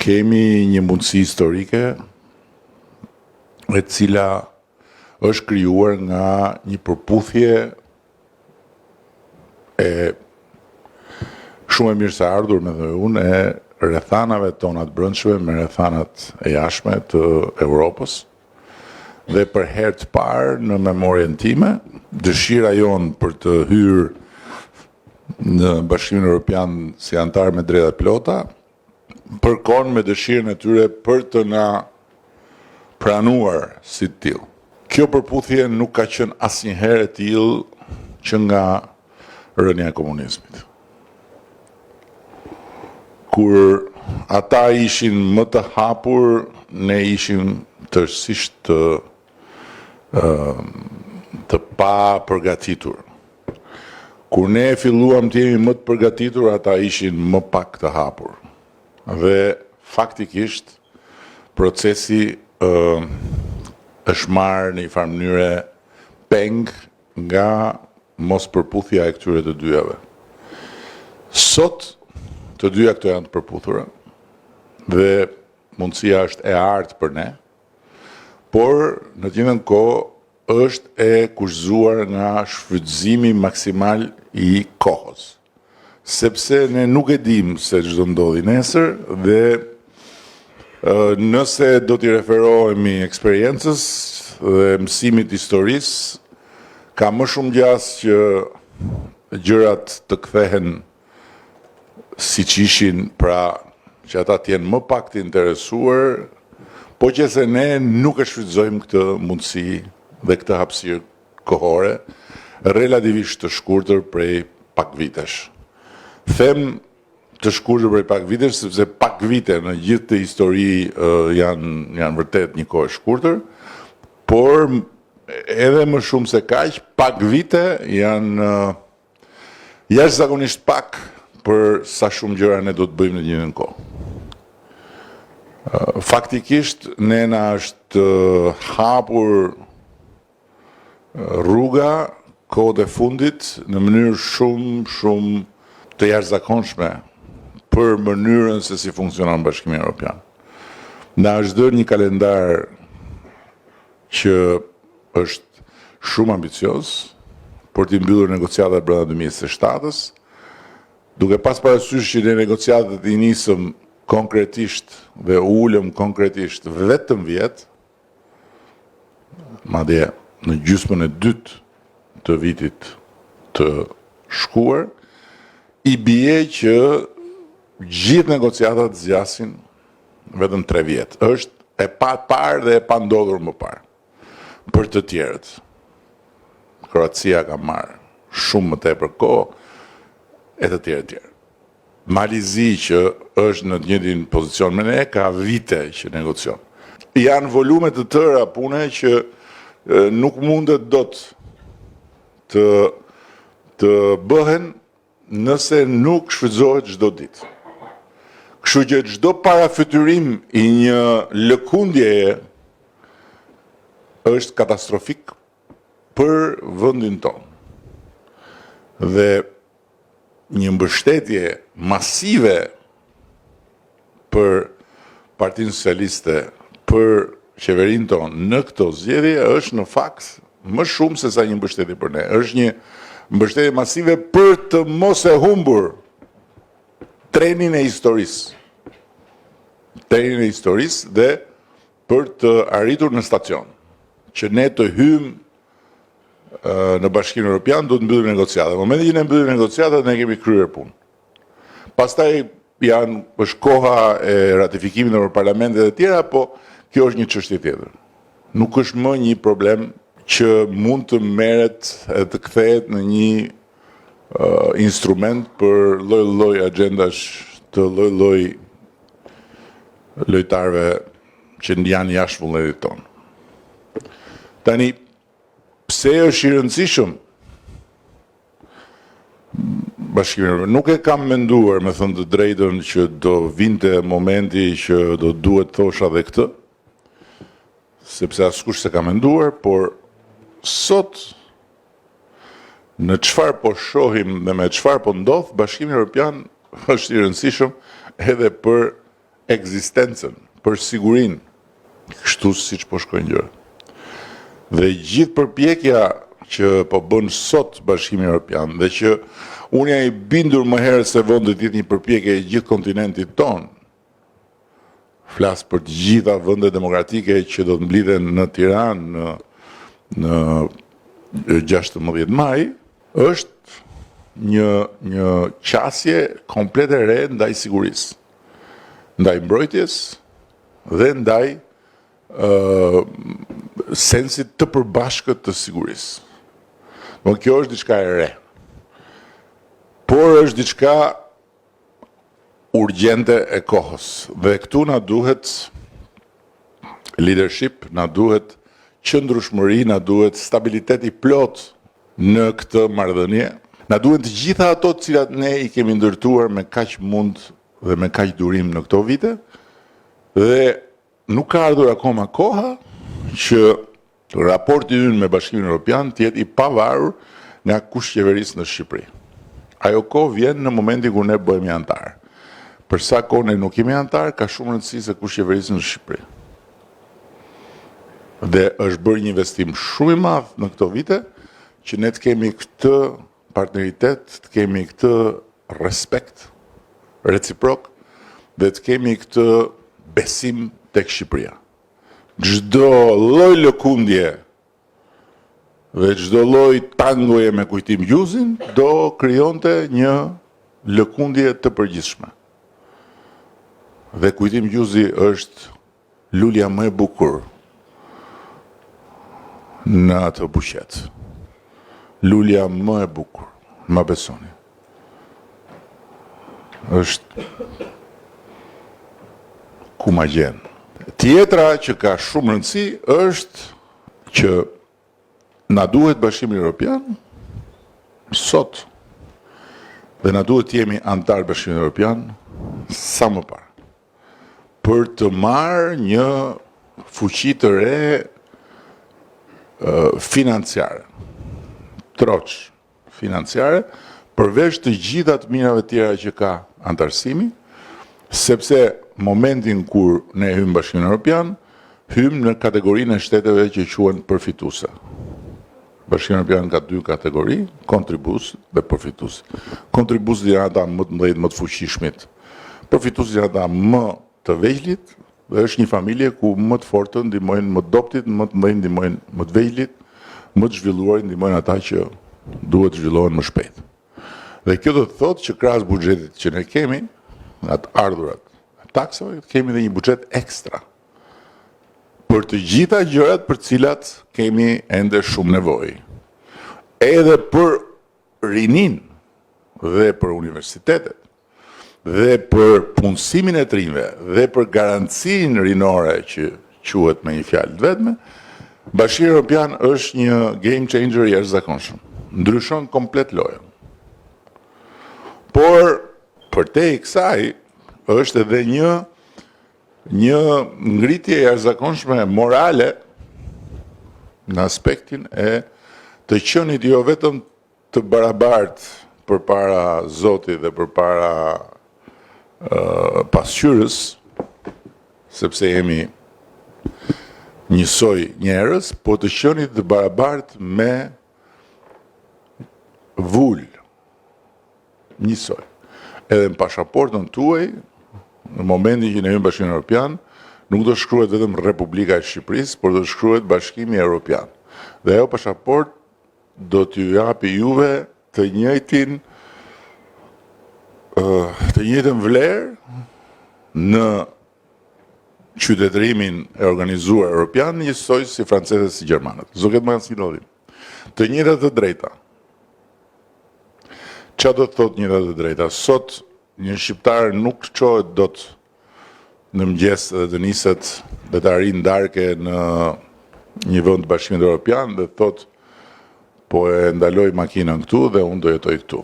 Kemi një mundësi historike e cila është krijuar nga një përputhje e shumë e mirëseardhur, mendoj unë, e rrethanave tona të brendshme me rrethanat e jashtme të Europës. Dhe për herë të parë në memorien time, dëshira jonë për të hyrë në Bashkimin Europian si anëtar me drejta të plota, përkon me dëshirën e tyre për të na pranuar si të tillë. Kjo përputhje nuk ka qenë asnjëherë e tillë që nga rënia e komunizmit. Kur ata ishin më të hapur, ne ishim tërësisht të të papërgatitur. Kur ne filluam të jemi më të përgatitur, ata ishin më pak të hapur. Dhe faktikisht procesi është marrë në një farë mënyre peng nga mospërputhja e këtyre të dyjave. Sot të dyja këto janë të përputhura dhe mundësia është e artë për ne, por në të njëjtën kohë është e kushtëzuar nga shfrytëzimi maksimal i kohës. Sepse ne nuk e dimë se ç'do ndodhi nesër dhe nëse do t'i referohemi eksperiencës dhe mësimit të historisë, ka më shumë gjasë që gjërat të kthehen siç ishin, pra që ata të jenë më pak të interesuar, po qe se ne nuk e shfrytëzojmë këtë mundësi dhe këtë hapësirë kohore relativisht të shkurtër prej pak vitesh. Them të shkurtër prej pak vitesh, sepse pak vite në gjithë këtë histori janë janë vërtet një kohë e shkurtër, por edhe më shumë se kaq, pak vite janë Jashtëzakonisht pak për sa shumë gjëra ne do të bëjmë në të njëjtën kohë. Faktikisht ne na është hapur rruga kohët e fundit në mënyrë shumë shumë të jashtëzakonshme për mënyrën se si funksionon Bashkimi Evropian. Na është dhënë një kalendar që është shumë ambicioz për t'i mbyllur negociatat brenda 2027-ës, duke pas parasysh që ne negociatat i nisëm konkretisht dhe ulëm konkretisht vetëm vjet, madje në gjysmën e dytë të vitit të shkuar, i bie që gjithë negociatat zgjasin vetëm 3 vjet. Është e paparë dhe e pandodhur më parë. Për të tjerët. Kroacia ka marrë shumë më tepër kohë e të tjerë e tjerë. Mali i Zi që është në të njëjtin pozicion me ne ka vite që negocion. Janë volume të tëra pune që nuk mundet dot të të bëhen nëse nuk shfrytëzohet çdo ditë. Kështu që çdo parafytyrim i një lëkundjeje është katastrofik për vendin tonë. Dhe një mbështetje masive për Partinë Socialiste, për qeverinë tonë në këto zgjedhje është në fakt më shumë se sa një mbështetje për ne. Është një mbështetje masive për të mos e humbur trenin e historisë. Trenin e historisë dhe për të arritur në stacion, që ne të hyjmë në Bashkimin Evropian, duhet të mbyllim negociatat. Në momentin që ne mbyllim negociatat, ne kemi kryer punë. Pastaj janë është koha e ratifikimit në parlamentet e tjera, po kjo është një çështje tjetër. Nuk është më një problem që mund të merret e të kthehet në një uh, instrument për lloj-lloj agjendash të lloj-lloj lojtarëve që janë jashtë vullnetit tonë. Tani, pse është i rëndësishëm Bashkimi Evropian? Nuk e kam menduar, me thënë të drejtën, që do vinte momenti që do duhet thosha dhe këtë, sepse askush s'e ka menduar, por sot në çfarë po shohim dhe me çfarë po ndodh, Bashkimi Evropian është i rëndësishëm edhe për ekzistencën, për sigurinë, kështu siç po shkojnë gjërat. Dhe gjithë përpjekja që po bën sot Bashkimi Evropian dhe që unë jam i bindur më herët se vonë do të jetë një përpjekje e gjithë kontinentit tonë, flas për të gjitha vendet demokratike që do të mblidhen në Tiranë në në 16 maj, është një një qasje komplet e re ndaj sigurisë, ndaj mbrojtjes dhe ndaj sensit të përbashkët të sigurisë. Bon, kjo është diçka e re. Por është diçka urgjente e kohës. Dhe këtu na duhet leadership, na duhet qëndrueshmëri, na duhet stabilitet i plotë në këtë marrëdhënie. Na duhen të gjitha ato të cilat ne i kemi ndërtuar me kaq mund dhe me kaq durim në këto vite dhe nuk ka ardhur akoma koha që raporti ynë me Bashkimin Evropian të jetë i pavarur nga kush qeveris në Shqipëri. Ajo kohë vjen në momentin kur ne bëhemi anëtar. Për sa kohë ne nuk jemi anëtar, ka shumë rëndësi se kush qeveris në Shqipëri. Dhe është bërë një investim shumë i madh në këto vite që ne të kemi këtë partneritet, të kemi këtë respekt reciprok dhe të kemi këtë besim tek Shqipëria. Çdo lloj lëkundje dhe çdo lloj tangoje me Kujtim Gjuzin do krijonte një lëkundje të përgjithshme. Dhe Kujtim Gjuzi është Lulja më e bukur në atë buqetë. Lulja më e bukur, ma besoni. Është ku ma gjen. Tjetra që ka shumë rëndësi është që na duhet Bashkimi Evropian sot dhe na duhet të jemi anëtar Bashkimit Evropian sa më parë. për të marrë një fuqi të re financiare, troç financiare, përveç të gjitha të mirave tjera që ka anëtarësimi, sepse momentin kur ne hymë në Bashkimin Evropian, hymë në kategorinë e shteteve që quhen përfituese. Bashkimi Evropian ka dy kategori, kontribues dhe përfitues. Kontribuesit janë ata më të mëdhenjtë, më të fuqishmit. Përfituesit janë ata më të vegjlit dhe është një familje ku më të fortët ndihmojnë më të dobëtit, më të mëdhenjtë ndihmojnë më të vegjlit, më të zhvilluarit ndihmojnë ata që duhet të zhvillohen më shpejt. Dhe kjo do të thotë që krahas buxhetit që ne kemi, nga të ardhurat e taksave, kemi dhe një buxhet ekstra. Për të gjitha gjërat për të cilat kemi ende shumë nevojë. Edhe për rininë dhe për universitetet dhe për punësimin e të rinjve dhe për garancinë rinore që quhet me një fjalë të vetme, Bashkimi Evropian është një game changer i jashtëzakonshëm. Ndryshon komplet lojën. Por përtej kësaj është edhe një Një ngritje e jashtëzakonshme morale në aspektin e të qenit jo vetëm të barabartë përpara Zotit dhe përpara pasqyrës, sepse jemi njësoj njerëz, po të qenit të barabartë me vulë. Njësoj. Edhe në pashaportën tuaj, në momentin që ne hymë në Bashkimin Evropian, nuk do shkruhet vetëm Republika e Shqipërisë, por do shkruhet Bashkimi Evropian. Dhe ajo pashaportë do t'ju japi juve të njëjtin të njëjtën vlerë në qytetërimin e organizuar europian njësoj si francezët si gjermanët. S'do ketë më asnjë dallim. Të njëjtat të drejta. Ça do të thotë të njëjtat të drejta? Sot një shqiptar nuk çohet dot në mëngjes dhe të niset dhe të arrijë në darkë në një vend të Bashkimit Evropian dhe të thotë po e ndaloj makinën këtu dhe unë do jetoj këtu.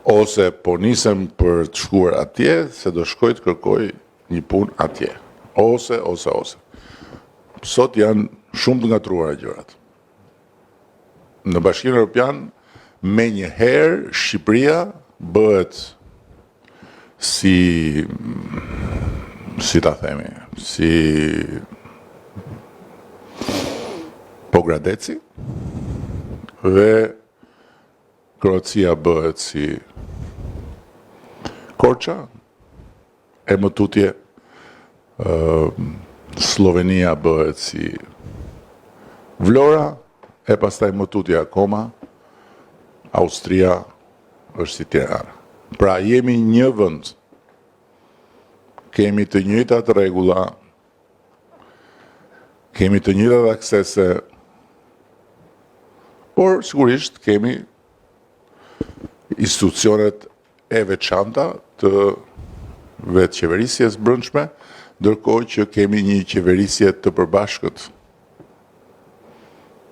Ose po nisem për të shkuar atje se do shkoj të kërkoj një punë atje. Ose, ose, ose. Sot janë shumë të ngatërruara gjërat. Në Bashkimin Evropian menjëherë Shqipëria bëhet si si ta themi, si Pogradeci dhe Kroacia bëhet si Korça e më tutje Sllovenia bëhet si Vlora e pastaj më tutje akoma Austria është si Tirana. Pra jemi një vend. Kemi të njëjtat rregulla, kemi të njëjtat aksese, por sigurisht kemi institucionet e veçanta të vetëqeverisjes brendshme, ndërkohë që kemi një qeverisje të përbashkët.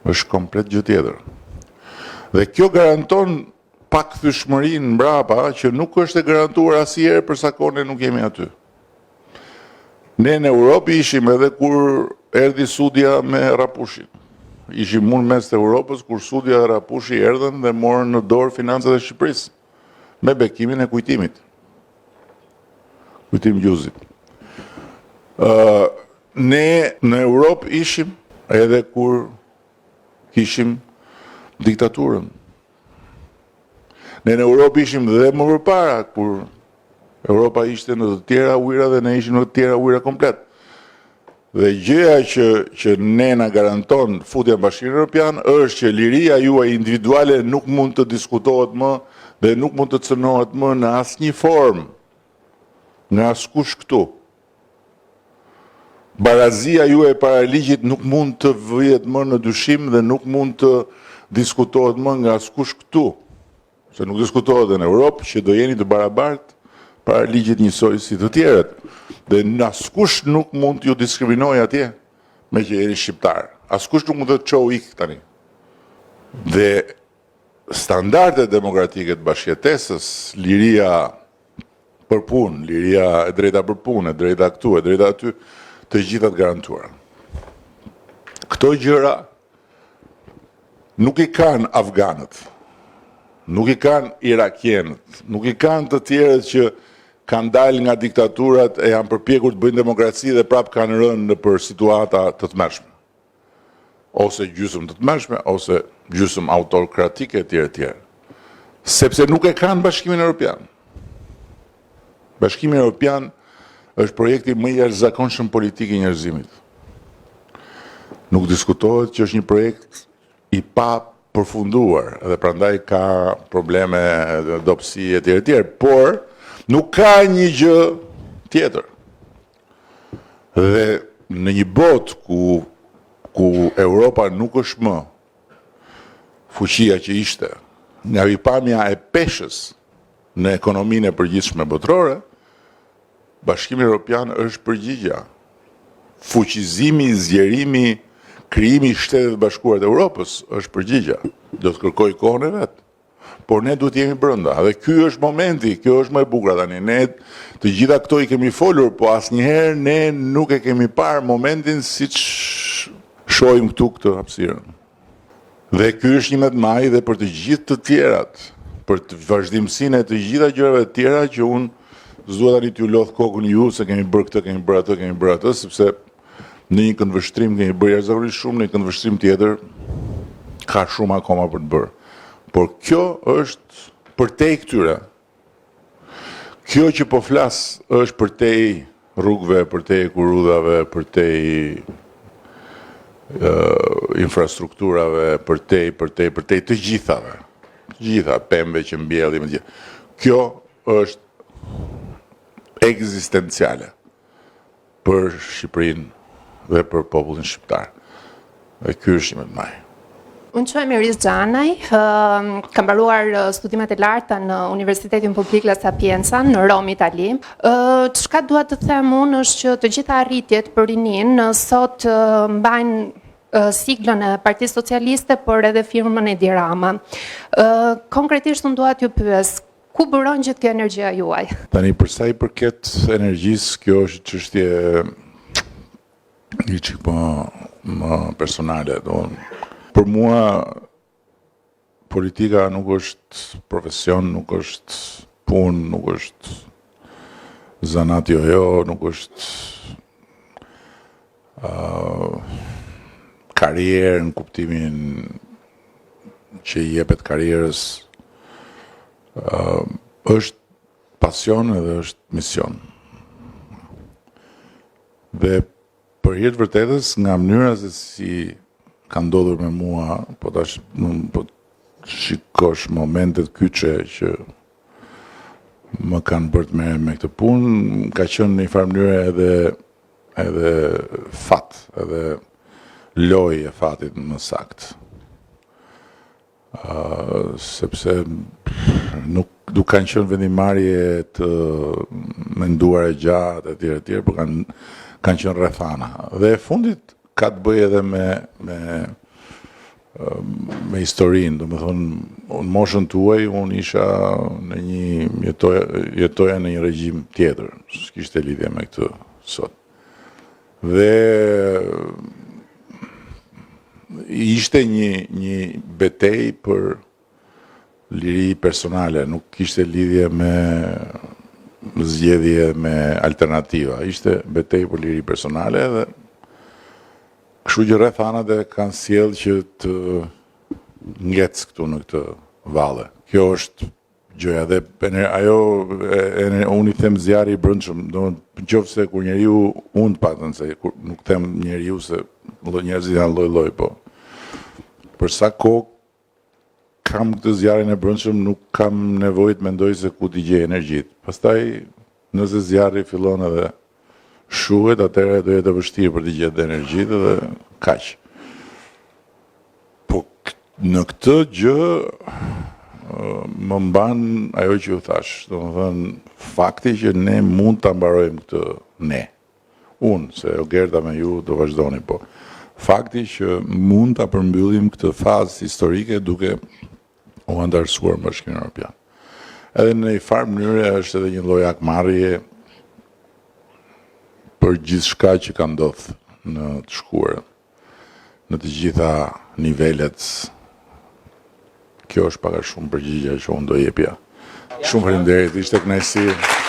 Është komplet gjë tjetër. Dhe kjo garanton pakthyeshmërinë mbrapa që nuk është e garantuar asnjëherë për sa kohë ne nuk jemi aty. Ne në Europë ishim edhe kur erdhi Sudja me Rrapushin. Ishim mu në mes të Europës kur Sudja dhe Rrapushi erdhën dhe morën në dorë financat e Shqipërisë me bekimin e Kujtimit. Kujtim Gjuzit. Ë ne në Europë ishim edhe kur kishim diktaturën. Ne në Europë ishim dhe më përpara, kur Europa ishte në të tjera ujëra dhe ne ishim në të tjera ujëra komplet. Dhe gjëja që, që ne na garanton futja në Bashkimin Evropian është që liria juaj individuale nuk mund të diskutohet më dhe nuk mund të cënohet më në asnjë formë nga askush këtu. Barazia juaj para ligjit nuk mund të vihet më në dyshim dhe nuk mund të diskutohet më nga askush këtu, se nuk diskutohet dhe në Europë që do jeni të barabartë para ligjit njësoj si të tjerët. Dhe askush nuk mund t'ju diskriminojë atje meqë jeni shqiptar. Askush nuk mund të çohu ik tani. Dhe standardet demokratike të bashkëjetesës, liria për punë, liria e drejta për punë, e drejta këtu, e drejta aty, të gjitha të garantuara. Këto gjëra nuk i kanë afganët, nuk i kanë irakienët, nuk i kanë të tjerët që kanë dalë nga diktaturat e janë përpjekur të bëjnë demokraci dhe prapë kanë rënë nëpër situata të tmerrshme. ose gjysmë të tmerrshme, ose gjysmë autokratike etj etj. Sepse nuk e kanë Bashkimin Evropian. Bashkimi Evropian është projekti më i jashtëzakonshëm politik i njerëzimit. Nuk diskutohet që është një projekt i papërfunduar dhe prandaj ka probleme, dobësi etj etj, por nuk ka një gjë tjetër. Dhe në një botë ku ku Europa nuk është më fuqia që ishte, nga pikëpamja e peshës në ekonominë e përgjithshme botërore, Bashkimi Evropian është përgjigja. Fuqizimi, zgjerimi, krijimi i Shteteve të Bashkuara të Europës është përgjigja. Do të kërkojë kohën e vet. Por ne duhet të jemi brenda dhe ky është momenti, kjo është më e bukura tani. Ne të gjitha këto i kemi folur, po asnjëherë ne nuk e kemi parë momentin siç shohim këtu këtë hapësirën. Dhe ky është 11 maji dhe për të gjithë të tjerat, për të vazhdimësinë e të gjitha gjërave të tjera që unë s'dua tani t'ju lodh kokën ju se kemi bërë këtë, kemi bërë atë, kemi bërë atë, sepse Në një këndvështrim kemi bërë jashtëzakonisht shumë, në një këndvështrim tjetër ka shumë akoma për të bërë. Por kjo është përtej këtyre. Kjo që po flas është përtej rrugëve, përtej hekurudhave, përtej infrastrukturave, përtej, përtej, përtej të gjithave. Të gjitha, pemëve që mbjellim, të gjitha. Kjo është ekzistenciale. për Shqipërinë dhe për popullin shqiptar. Dhe ky është 11 maji. Unë quhem Iris Xhanaj, kam mbaruar studimet e larta në Universitetin Publik La Sapienza në Romë, Itali. Çka dua të them unë është që të gjitha arritjet për rininë sot mbajnë siglën e Partisë Socialiste, por edhe firmën Edi Rama. Konkretisht unë dua t'ju pyes, Ku buron gjithë kjo energjia juaj? Tani për sa i përket energjisë, kjo është çështje një çik më më personale, do. Për mua politika nuk është profesion, nuk është punë, nuk është. zanat jo jo, nuk është uh, karrierë në kuptimin që i jepet karrierës, uh, është pasion edhe është mision. Dhe për hir të vërtetës, nga mënyra se si ka ndodhur me mua, po tash po shikosh momentet kyçe që më kanë bërë të merrem me këtë punë, ka qenë në një farë mënyre edhe edhe fat, edhe lojë e fatit më saktë. Uh, sepse nuk nuk kanë qenë vendimmarrje të menduara gjatë etj etj, por kanë kanë qenë rrethana. Dhe e fundit ka të bëjë edhe me me me historinë, domethënë, në moshën tuaj, unë isha në një, jetoja, jetoja në një regjim tjetër, s'kishte lidhje me këtë sot. Dhe ishte një, një betejë për liri personale, nuk kishte lidhje me zgjedhje me alternativa, ishte betejë për liri personale dhe kështu që rrethanat e kanë sjellë që të ngec këtu në këtë valle. Kjo është gjëja dhe ajo e, unë i them zjarri i brendshëm, domethënë nëse kur njeriu unë të paktën se kur nuk them njeriu se lloj njerëzit janë lloj-lloj, po për sa kohë kam këtë zjarrin e brendshëm, nuk kam nevojë të mendoj se ku t'i gjej energjitë. Pastaj, nëse zjarri fillon edhe shuhet, atëherë do jetë e vështirë për t'i gjetë energjitë dhe kaq. Po në këtë gjë më mban ajo që ju thashë, domethënë fakti që ne mund ta mbarojmë këtë ne. Unë, se Ogerta me ju do vazhdoni, po fakti që mund ta përmbyllim këtë fazë historike duke u anëtarësuar në Bashkimin Evropian. Edhe në një farë mënyre është edhe një lloj hakmarrje për gjithçka që ka ndodhur në të shkuarën, në të gjitha nivelet. Kjo është pak a shumë përgjigja që unë do jepja. Shumë faleminderit, ishte kënaqësi.